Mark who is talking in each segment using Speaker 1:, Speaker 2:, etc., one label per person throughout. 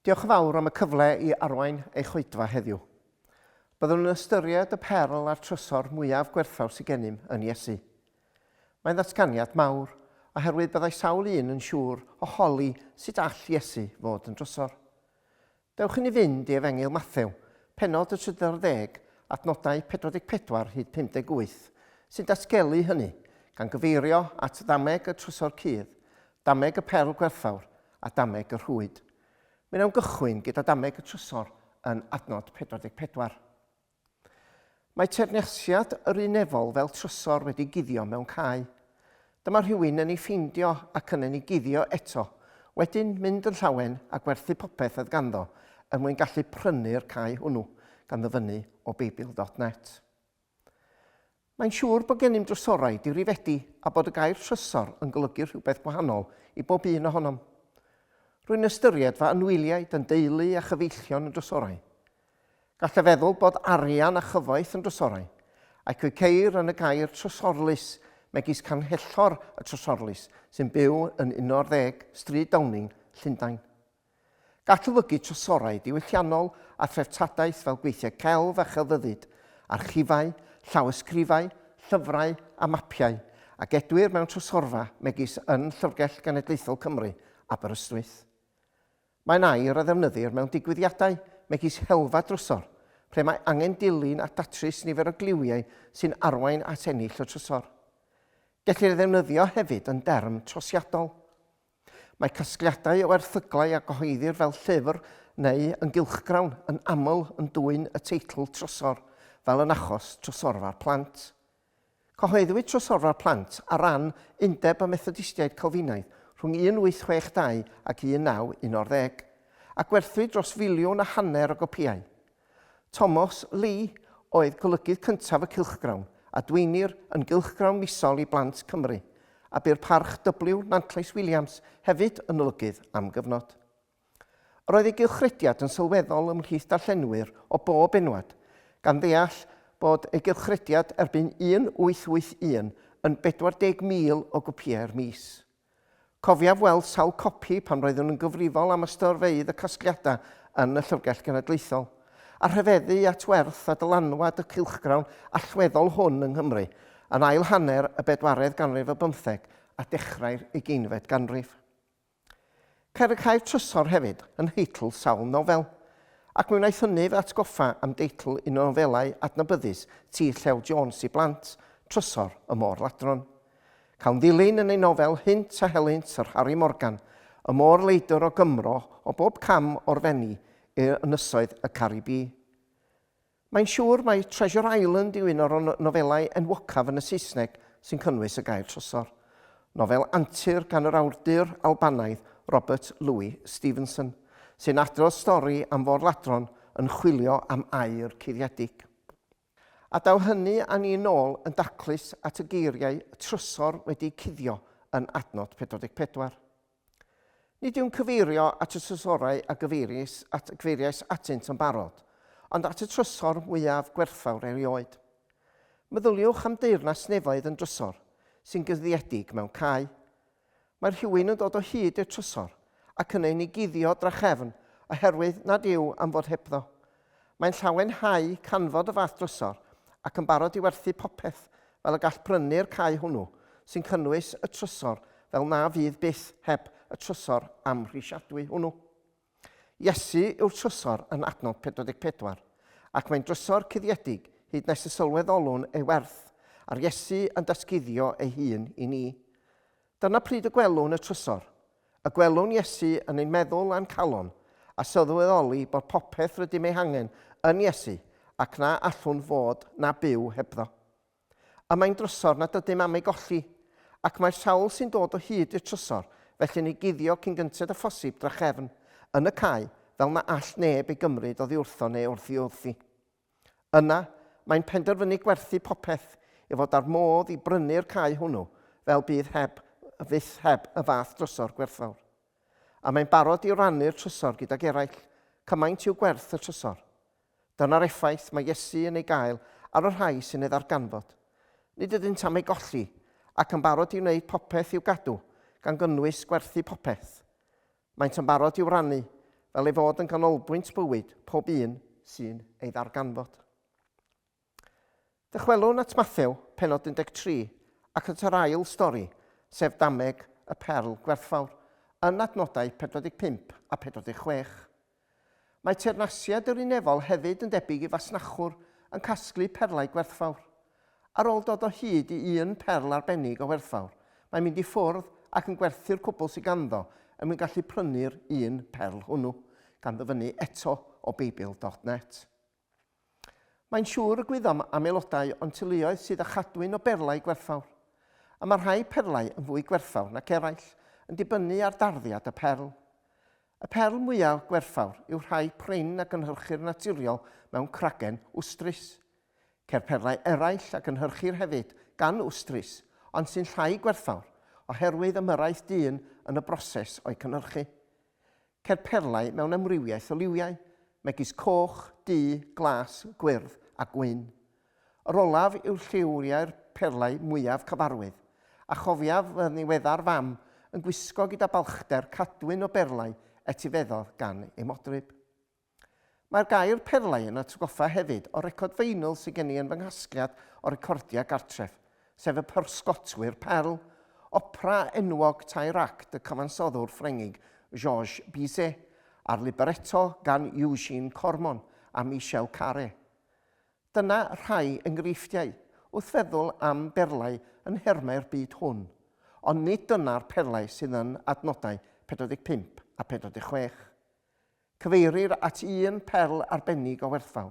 Speaker 1: Diolch yn fawr am y cyfle i arwain eich oedfa heddiw. Byddwn yn ystyried y perl a'r trysor mwyaf gwerthfawr sydd gennym yn Iesu. Mae'n ddatganiad mawr, oherwydd byddai sawl un yn siŵr o holi sut all Iesu fod yn drysor. Dewch i ni fynd i Efengyl Mathew, pennod y trydydd ar ddeg, adnodau 44 hyd 58, sy'n datgelu hynny, gan gyfeirio at ddameg y trysor cudd, dameg y perl gwerthfawr, a dameg y rhwyd. Mi wnawn gychwyn gyda dameg y trysor yn adnod 44. Mae teyrnasiad yr Un Nefol fel trysor wedi guddio mewn cae. Dyma rhywun yn ei ffeindio ac yn ei guddio eto, wedyn mynd yn llawen a gwerthu popeth oedd ganddo er mwyn gallu prynu'r cae hwnnw, gan ddyfynnu o Beibl dot net. Mae'n siŵr bod gennym drysorau dirifedi a bod y gair trysor yn golygu rhywbeth gwahanol i bob un ohonom. Rwy'n ystyried fy anwyliaid yn deulu a chyfeillion yn drysorau. Gallai feddwl bod arian a chyfoeth yn drysorau, ac fe'i ceir yn y gair trysorlys, megis canghellor y Trysorlys sy'n byw yn 11 Stryd Downing, Llundain. Gall olygu trysorau diwylliannol a threftadaeth fel gweithiau celf a chelfyddyd, archifau, llawysgrifau, llyfrau a mapiau, a gedwir mewn trysorfa megis yn Llyfrgell Genedlaethol Cymru, Aberystwyth. Mae'n air a ddefnyddir mewn digwyddiadau megis helfa drysor, ple mae angen dilyn a datrys nifer o gliwiau sy'n arwain at ennill y trysor. Gellir ei ddefnyddio hefyd yn derm trosiadol. Mae casgliadau o erthyglau a gyhoeddir fel llyfr neu yn gylchgrawn yn aml yn dwyn y teitl Trysor, fel yn achos Trysorfa'r Plant. Cyhoeddwyd Trysorfa'r Plant ar ran Undeb y Methodistiaid Calfinaidd rhwng 1862 ac 1911, a gwerthwyd dros filiwn a hanner o gopïau. Tomos Lee oedd golygydd cyntaf y cylchgrawn, a dweinir yn gylchgrawn misol i blant Cymru, a bu'r Parch W Nantlais Williams hefyd yn olygydd am gyfnod. Yr oedd ei gylchrediad yn sylweddol ymhlith darllenwyr o bob enwad, gan ddeall bod ei gylchrediad erbyn 1881 yn 40,000 o gopïau'r mis. Cofiaf weld sawl copi pan roeddwn yn gyfrifol am ystorfeydd y casgliadau yn y Llyfrgell Genedlaethol, a rhyfeddu at werth a dylanwad y cylchgrawn allweddol hwn yng Nghymru yn ail hanner y bedwaredd ganrif ar bymtheg a dechrau'r ugeinfed ganrif. Ceir y gair trysor hefyd yn nheitl sawl nofel, ac mi wnaeth hynny fy atgoffa am deitl un o nofelau adnabyddus T Llew Jones i blant, Trysor y Môr-ladron. Cawn ddilyn yn ei nofel Hynt a Helynt yr Harri Morgan, y môr-leidr o Gymro o bob cam o'r Fenni i'r ynysoedd y Caribî. Mae'n siŵr mai Treasure Island yw un o'r nofelau enwocaf yn y Saesneg sy'n cynnwys y gair trysor. Nofel antur gan yr awdur Albanaidd Robert Louis Stevenson, sy'n adrodd stori am fôr-ladron yn chwilio am aur cuddiedig. A daw hynny â ni nôl yn daclus at y geiriau 'trysor wedi eu cuddio' yn adnod 44. Nid yw'n cyfeirio at y trysorau a gyfeiris at, gyfeiriais atynt yn barod, ond at y trysor mwyaf gwerthfawr erioed. Meddyliwch am deyrnas nefoedd yn drysor sy'n guddiedig mewn cae. Mae rhywun yn dod o hyd i'r trysor ac yn ei guddio drachefn oherwydd nad yw am fod hebddo. Mae'n llawenhau canfod y fath drysor ac yn barod i werthu popeth fel y gall brynu'r cae hwnnw sy'n cynnwys y trysor fel na fydd byth heb y trysor amhrisiadwy hwnnw. Iesu yw'r trysor yn adnod 44, ac mae'n drysor cuddiedig hyd nes y sylweddolwn ei werth, a'r Iesu yn datguddio ei hun i ni. Dyna pryd y gwelwn y trysor, y gwelwn Iesu yn ein meddwl a'n calon, a sylweddoli bod popeth rydym ei hangen yn Iesu ac na allwn fod na byw hebddo. Y mae'n drysor nad ydym am ei golli, ac mae'r sawl sy'n dod o hyd i'r trysor felly'n ei guddio cyn gynted â phosib drachefn, yn y cae, fel na all neb ei gymryd oddi wrtho neu wrthi wrthi. Yna, mae'n penderfynu gwerthu popeth i fod â'r modd i brynu'r cae hwnnw, fel bydd heb, fyth heb y fath drysor gwerthfawr. A mae'n barod i rannu'r trysor gydag eraill, cymaint yw gwerth y trysor. Dyna'r effaith mae Iesu yn ei gael ar y rhai sy'n ei ddarganfod. Nid ydynt am ei golli, ac yn barod i wneud popeth i'w gadw, gan gynnwys gwerthu popeth. Maent yn barod i'w rannu, fel ei fod yn ganolbwynt bywyd pob un sy'n ei ddarganfod. Dychwelwn at Mathew, pennod 13, ac at yr ail stori, sef dameg y perl gwerthfawr, yn adnodau 45 a 46. Mae teyrnasiad yr unefol hefyd yn debyg i fasnachwr yn casglu perlau gwerthfawr. Ar ôl dod o hyd i un perl arbennig o werthfawr, mae'n mynd i ffwrdd ac yn gwerthu'r cwbl sydd ganddo er mwyn gallu prynu'r un perl hwnnw, gan ddyfynnu eto o Beibl.net. Mae'n siŵr y gwyddom am aelodau o'n teuluoedd sydd â chadwyn o berlau gwerthfawr. A mae rhai perlau yn fwy gwerthfawr nac eraill, yn dibynnu ar darddiad y perl. Y perl mwyaf gwerthfawr yw rhai prin a gynhyrchir yn naturiol mewn cragen wstrys. Ceir perlau eraill a gynhyrchir hefyd gan wstrys, ond sy'n llai gwerthfawr, oherwydd ymyrraeth dyn yn y broses o'u cynhyrchu. Ceir perlau mewn amrywiaeth o liwiau, megis coch, du, glas, gwyrdd a gwyn. Yr olaf yw lliwiau'r perlau mwyaf cyfarwydd, a chofiaf fy niweddar fam yn gwisgo gyda balchder cadwyn o berlau etifeddodd gan ei modryb. Mae'r gair perlau yn atgoffa hefyd o record fenyl sydd gen i yn fy nghasgliad o recordiau gartref, sef y Pysgotwyr Perl, opera enwog tair act y cyfansoddwr Ffrengig Georges Bizet, a'r libretto gan Eugene Cormon a Michel Carré. Dyna rhai enghreifftiau wrth feddwl am berlau yn nhermau'r byd hwn, ond nid dyna'r perlau sydd yn adnodau 45 a 46. Cyfeirir at un perl arbennig o werthfawr,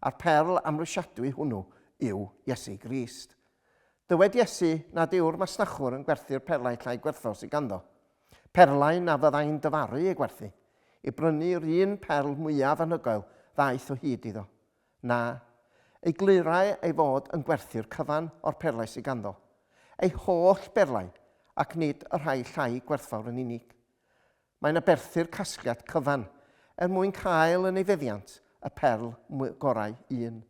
Speaker 1: a'r perl amhrisiadwy hwnnw yw Iesu Grist. Dywed Iesu nad yw'r masnachwr yn gwerthu'r perlau llai gwerthfawr sydd ganddo, perlau na fyddai'n dyfaru eu gwerthu, i brynu'r un perl mwyaf anhygoel ddaeth o hyd iddo. Na, ei glirau ei fod yn gwerthu'r cyfan o'r perlau sydd ganddo, ei holl berlau, ac nid y rhai llai gwerthfawr yn unig. Mae'n aberthu'r casgliad cyfan er mwyn cael yn ei feddiant y perl gorau un.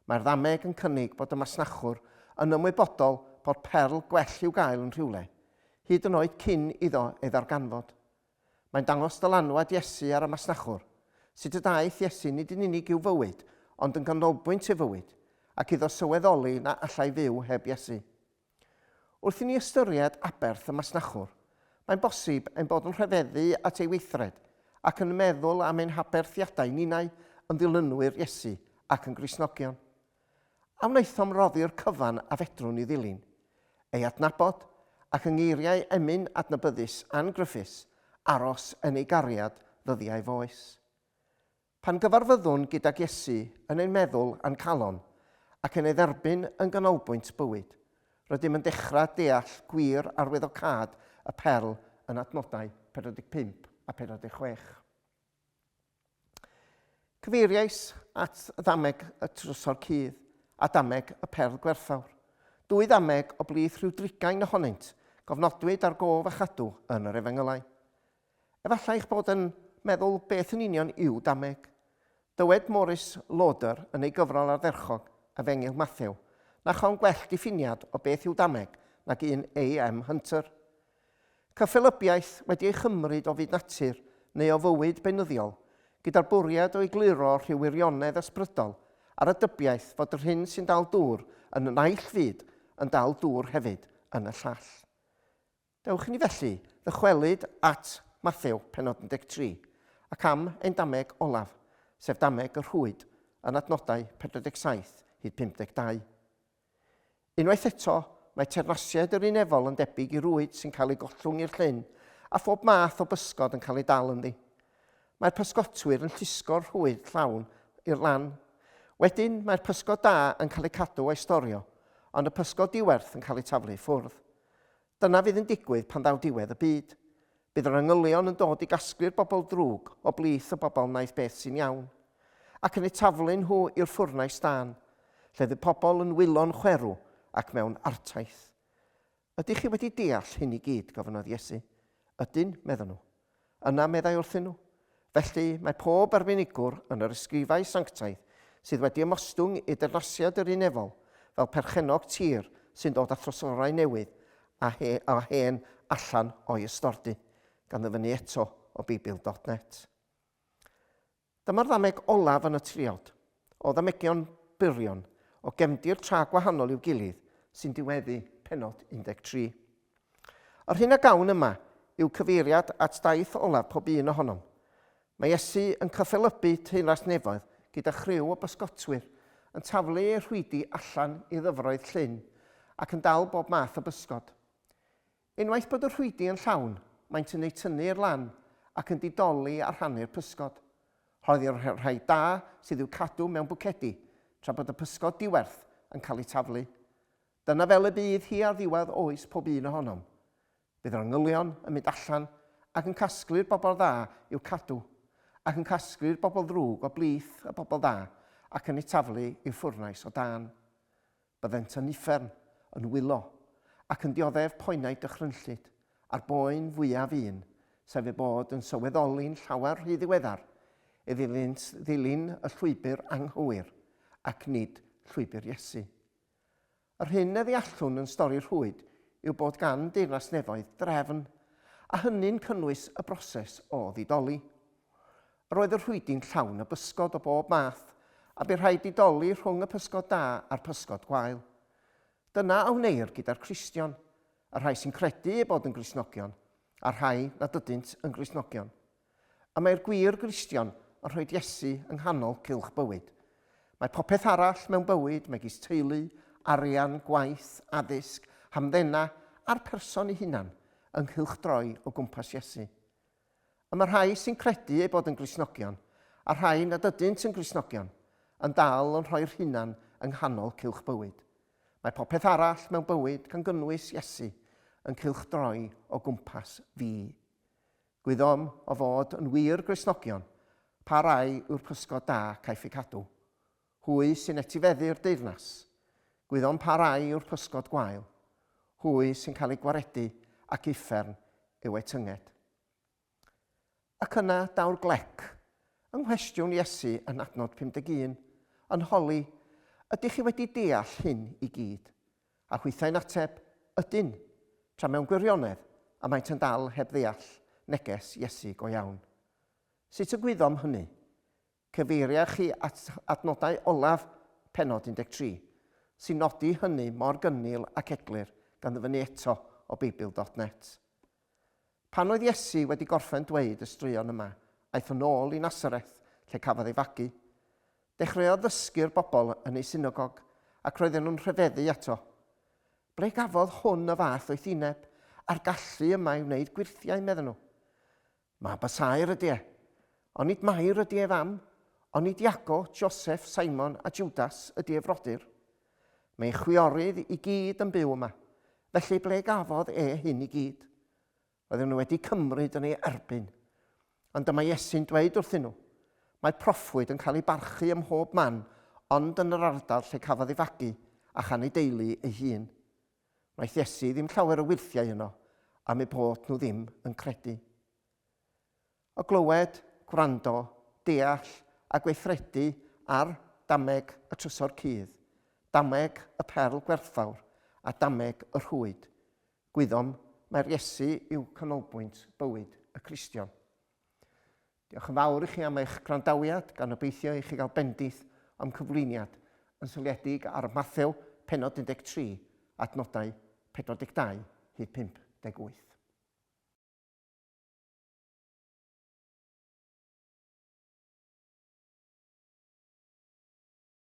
Speaker 1: Mae'r ddameg yn cynnig bod y masnachwr yn ymwybodol bod perl gwell i'w gael yn rhywle, hyd yn oed cyn iddo ei ddarganfod. Mae'n dangos dylanwad Iesu ar y masnachwr, sut y daeth Iesu nid yn unig i'w fywyd, ond yn ganolbwynt ei fywyd, ac iddo sylweddoli na allai fyw heb Iesu. Wrth i ni ystyried aberth y masnachwr, mae'n bosib ein bod yn rhyfeddu at ei weithred ac yn meddwl am ein haberthiadau ninnau yn ddilynwyr Iesu ac yn Gristnogion. A wnaethom roddi'r cyfan a fedrwn i ddilyn, ei adnabod, ac yng ngeiriau emyn adnabyddus Ann Griffiths, aros yn ei gariad ddyddiau f'oes. Pan gyfarfyddwn gydag Iesu yn ein meddwl a'n calon, ac yn ei dderbyn yn ganolbwynt bywyd, rydym yn dechrau deall gwir arwyddocâd y perl yn adnodau 45 a 46. Cyfeiriais at ddameg y trysor cudd a dameg y perl gwerthfawr. Dwy ddameg o blith rhyw drigain ohonynt gofnodwyd ar gof a chadw yn yr Efengylau. Efallai eich bod yn meddwl beth yn union yw dameg. Dywed Maurice Lauder yn ei gyfrol ardderchog, Efengyl Mathew, na chawn gwell diffiniad o beth yw dameg nag un A.M. Hunter. Cyffelybiaeth wedi ei chymryd o fyd natur neu o fywyd beunyddiol, gyda'r bwriad o egluro rhyw wirionedd ysbrydol ar y dybiaeth fod yr hyn sy'n dal dŵr yn y naill fyd yn dal dŵr hefyd yn y llall. Dewch i ni felly ddychwelyd at Mathew pennod 13, ac am ein dameg olaf, sef dameg y rhwyd, yn adnodau 47 hyd 52. Unwaith eto, mae teyrnasiad yr unefol yn debyg i rwyd sy'n cael ei gollwng i'r llyn, a phob math o bysgod yn cael ei dal ynddi. Mae'r pysgotwyr yn llusgo'r rhwyd llawn i'r lan. Wedyn, mae'r pysgod da yn cael eu cadw a'u storio, ond y pysgod diwerth yn cael eu taflu i ffwrdd. Dyna fydd yn digwydd pan ddaw diwedd y byd. Bydd yr angylion yn dod i gasglu'r bobl ddrwg o blith y bobl wnaeth beth sy'n iawn, ac yn eu taflu nhw i'r ffwrnais dân, lle fydd pobl yn wylo'n chwerw ac mewn artaith. Ydych chi wedi deall hyn i gyd? gofynnodd Iesu. Ydyn, meddon nhw. Yna meddai wrthyn nhw, Felly, mae pob arbenigwr yn yr ysgrifau sanctaidd sydd wedi ymostwng i deyrnasiad yr Un Nefol fel perchennog tir sy'n dod â thrysorau newydd a, he, a hen allan o'i ystordy, gan ddyfynnu eto o Beibl.net. Dyma'r ddameg olaf yn y triawd o ddamegion byrion o gefndir tra gwahanol i'w gilydd sy'n diweddu pennod 13. Yr hyn a gawn yma yw cyfeiriad at daith olaf pob un ohonom. Mae Iesu yn cyffelybu teyrnas nefoedd gyda chriw o bysgotwyr yn taflu eu rhwydi allan i ddyfroedd llyn ac yn dal bob math o bysgod. Unwaith bod y rhwydi yn llawn, maent yn eu tynnu i'r lan ac yn didoli a rhannu'r pysgod. Rhoddir y rhai da sydd i'w cadw mewn bwcedi, tra bod y pysgod diwerth yn cael eu taflu. Dyna fel y bydd hi ar ddiwedd oes pob un ohonom. Bydd yr angylion yn mynd allan ac yn casglu'r bobl dda i'w cadw, ac yn casglu'r bobl ddrwg o blith y bobl dda ac yn eu taflu i'r ffwrnais o dân. Byddent yn uffern, yn wylo, ac yn dioddef poenau dychrynllyd, a'r boen fwyaf un, sef eu bod yn sylweddoli'n llawer rhy ddiweddar iddynt ddilyn y llwybr anghywir, ac nid llwybr Iesu. Yr hyn a ddeallwn yn stori'r rhwyd yw bod gan Deyrnas Nefoedd drefn, a hynny'n cynnwys y broses o ddidoli. Yr oedd y rhwydi'n llawn o bysgod o bob math, a bu rhaid didoli rhwng y pysgod da a'r pysgod gwael. Dyna a wneir gyda'r Cristion, y rhai sy'n credu eu bod yn Gristnogion, a'r rhai nad ydynt yn Gristnogion. Y mae'r gwir Gristion yn rhoi Iesu yng nghanol cylch bywyd. Mae popeth arall mewn bywyd, megis teulu, arian, gwaith, addysg, hamddena, a'r person ei hunan, yn nghylchdroi o gwmpas Iesu. Y mae rhai sy'n credu eu bod yn Gristnogion, a rhai nad ydynt yn Gristnogion, yn dal yn rhoi'r hunan yng nghanol cylch bywyd. Mae popeth arall mewn bywyd, gan gynnwys Iesu, yn cylchdroi o gwmpas fi. Gwyddom o fod yn wir Gristnogion pa rai yw'r pysgod da caiff eu cadw. Hwy sy'n etifeddu'r deyrnas. Gwyddom pa rai yw'r pysgod gwael. Hwy sy'n cael eu gwaredu ac uffern yw eu tynged. Ac yna daw'r glec, yng nghwestiwn Iesu yn adnod 51, yn holi, Ydych chi wedi deall hyn i gyd? A hwythau'n ateb, Ydyn, tra mewn gwirionedd, y maent yn dal heb ddeall neges Iesu go iawn. Sut y gwyddom hynny? Cyfeiria chi at adnodau olaf pennod 13, sy'n nodi hynny mor gynnil ac eglur gan ddyfynnu eto o Beibl dot net. Pan oedd Iesu wedi gorffen dweud y straeon yma, aeth yn ôl i Nasareth, lle cafodd ei fagu. Dechreuodd ddysgu'r bobl yn ei synagog, ac roedden nhw'n rhyfeddu ato. Ble gafodd hwn y fath ddoethineb, a'r gallu yma i wneud gwyrthiau, medden nhw. Mab Asaer ydy e. Onid Mair ydy ei fam? Onid Iago, Joseff, Simon a Jwdas ydy ei frodyr? Mae ei chwiorydd i gyd yn byw yma. Felly ble gafodd e hyn i gyd? Roedden nhw wedi cymryd yn ei erbyn. Ond dyma Iesu'n dweud wrthyn nhw, Mae proffwyd yn cael ei barchu ym mhob man, ond yn yr ardal lle cafodd ei fagu a chan ei deulu ei hun. Wnaeth Iesu ddim llawer o wyrthiau yno am eu bod nhw ddim yn credu. O glywed, gwrando, deall a gweithredu ar dameg y trysor cudd, dameg y perl gwerthfawr a dameg y rhwyd, gwyddom mai'r Iesu yw canolbwynt bywyd y Cristion. Diolch yn fawr i chi am eich gwrandawiad, gan obeithio i chi gael bendith o'm cyflwyniad yn seiliedig ar Mathew pennod 13, adnodau 42 hyd 58.